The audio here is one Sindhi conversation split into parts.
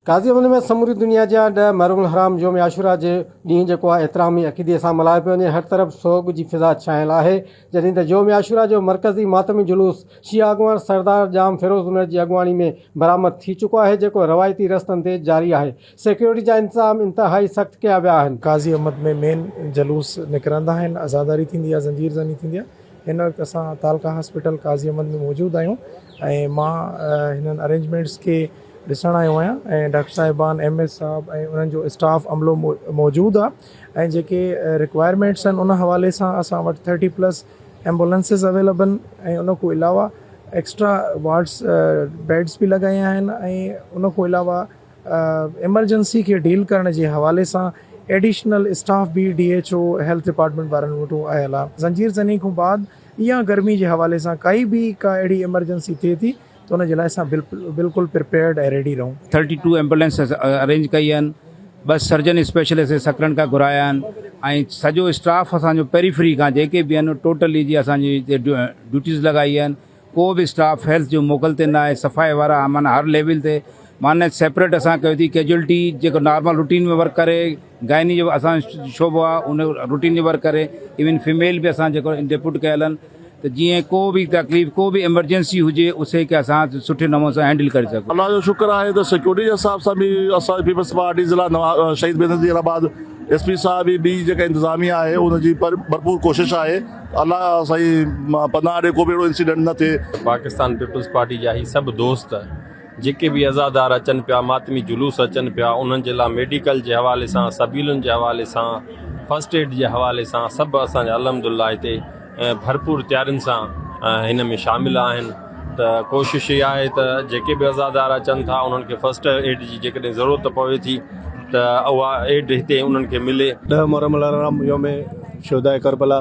قاضي احمد ۾ سموري دنيا جيان ڏهه محرم الحرام يوم عاشورا جي ڏينهن جيڪو آهي احترام ۽ عقيدي سان ملهايو پيو وڃي هر طرف سوڳ جي فضا ڇانيل آهي جڏهن ته يوم عاشورا جو مرڪزي ماتمي جلوس شيعه اڳواڻ سردار ڄام فيروز انڙ جي اڳواڻي ۾ برآمد ٿي چڪو آهي جيڪو روايتي رستن تي جاري آهي سيڪيورٽي جا انتظام انتهائي سخت ڪيا ويا آهن. قاضي احمد ۾ مين جلوس نڪرندا آهن عزاداري ٿيندي آهي زنجير زني ٿيندي آهي هن وقت اسان تعلقه هاسپيٽل قاضي احمد ۾ موجود آهيون ۽ مان هنن ارينجمينٽس کي ڏسڻ آيو آهيان ۽ ڊاڪٽر صاحبان ايم ايس صاحب ۽ انهن جو اسٽاف عملو موجود آهي ۽ جيڪي رڪوائرمينٽس آهن ان حوالي سان اسان وٽ ٿرٽي پلس ايمبولنسز اويليبل ۽ ان کان علاوه ايڪسٽرا وارڊس بيڊس به لڳايا آهن ۽ ان کان علاوه ايمرجنسي کي ڊيل ڪرڻ جي حوالي سان ايڊيشنل اسٽاف به D H O health department وارن وٽ آيل آهي زنجير زني کان بعد يا گرمي جي حوالي سان ڪائي به ڪا اهڙي ايمرجنسي ٿئي ٿي ته ان جي لاء اسان بلڪل پريپيئرڊ ۽ ريڊي رهون. ٿرٽي ٽو ايمبولينس ارينج ڪئي آهن، ٻه سرجن اسپيشلسٽ سڪرنڊ کان گهرايا آهن ۽ سڄو اسٽاف اسان جو پيريفري کان جيڪي به آهن ٽوٽلي جي اسان جي هتي ڊيوٽيز لڳائي آهن ڪو به اسٽاف هيلٿ جو موڪل تي نه آهي صفائي وارا معنيٰ هر ليول تي معنيٰ سيپريٽ اسان ڪيو ٿي ڪيجوئلٽي جيڪو نارمل روٽين ۾ ورڪ ڪري گائني جو اسان شعبو آهي ان روٽين جو ورڪ ڪري ايون فيميل به اسان جيڪو ڊپوٽ ڪيل آهن ته جيئن ڪو به تڪليف ڪو به ايمرجنسي هجي اسي کي اسان سٺي نموني سان هينڊل ڪري سگهون. الله جو شڪر آهي ته سيڪيورٽي جي حساب سان به اسان پيپلز پارٽي ضلع شهيد بينظير آباد ايس پي صاحب ۽ ٻي جيڪا انتظاميا آهي ان جي ڀرپور ڪوشش آهي الله سائين پناهه ڏي ڪو به اهڙو انسيڊنٽ نه ٿئي. پاڪستان پيپلز پارٽي جا هي سڀ دوست جيڪي به عزادار اچن پيا ماتمي جلوس اچن پيا انهن جي لاء ميڊيڪل جي حوالي سان سبيلن جي حوالي سان فرسٽ ايڊ جي حوالي سان سڀ اسان جا الحمد لله هتي ڀرپور تيارين سان هن ۾ شامل آهن ته ڪوشش اها آهي ته جيڪي به عزادار اچن ٿا انهن کي فرسٽ ايڊ جي جيڪڏهن ضرورت پوي ٿي ته اها ايڊ هتي انهن کي ملي. ڏهه محرم الحرام يوم شهداء Karbala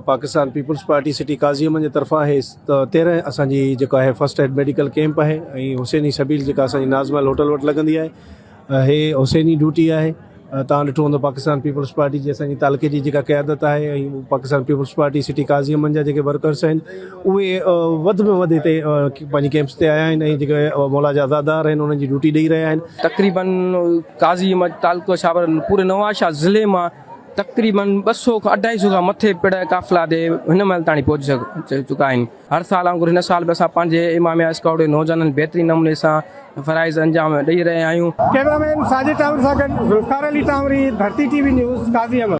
Pakistan Peoples Party city Qazi Ahmed جي طرفان هي 13 اسان جي جيڪا آهي فرسٽ ايڊ ميڊيڪل ڪيمپ آهي ۽ حسيني سبيل جيڪا اسان جي ناز محل هوٽل وٽ لڳندي آهي هي حسيني ڊيوٽي آهي توهان ڏٺو هوندو پاڪستان پيپلز پارٽي جي اسان جي تعلقي جي جيڪا قيادت آهي ۽ Pakistan Peoples Party city Qazi Ahmed جا جيڪي ورڪرس آهن اهي وڌ ۾ وڌ هتي پنهنجي ڪيمپس تي آيا آهن ۽ جيڪي مولا جا عزادار آهن انهن جي ڊيوٽي ڏئي رهيا آهن. تقريبن قاضي احمد تعلقو شاهپور پوري نوابشاهه ضلعي مان تقريبن ٻه سو کان اڍائي سو کان مٿي پڙ قافلا تي هن مهل تاڻي پهچي چڪا آهن. هر سال وانگر هن سال به اسان پنهنجي اماميه اسڪائوٽ جي نوجوانن بهترين نموني سان فرائض انجام ڏئي رهيا آهيون. ڪئميرا مين ساجد ٽانوري سان گڏ Zulfiqar Ali Tanwari, Dharti T V news, Qazi Ahmed.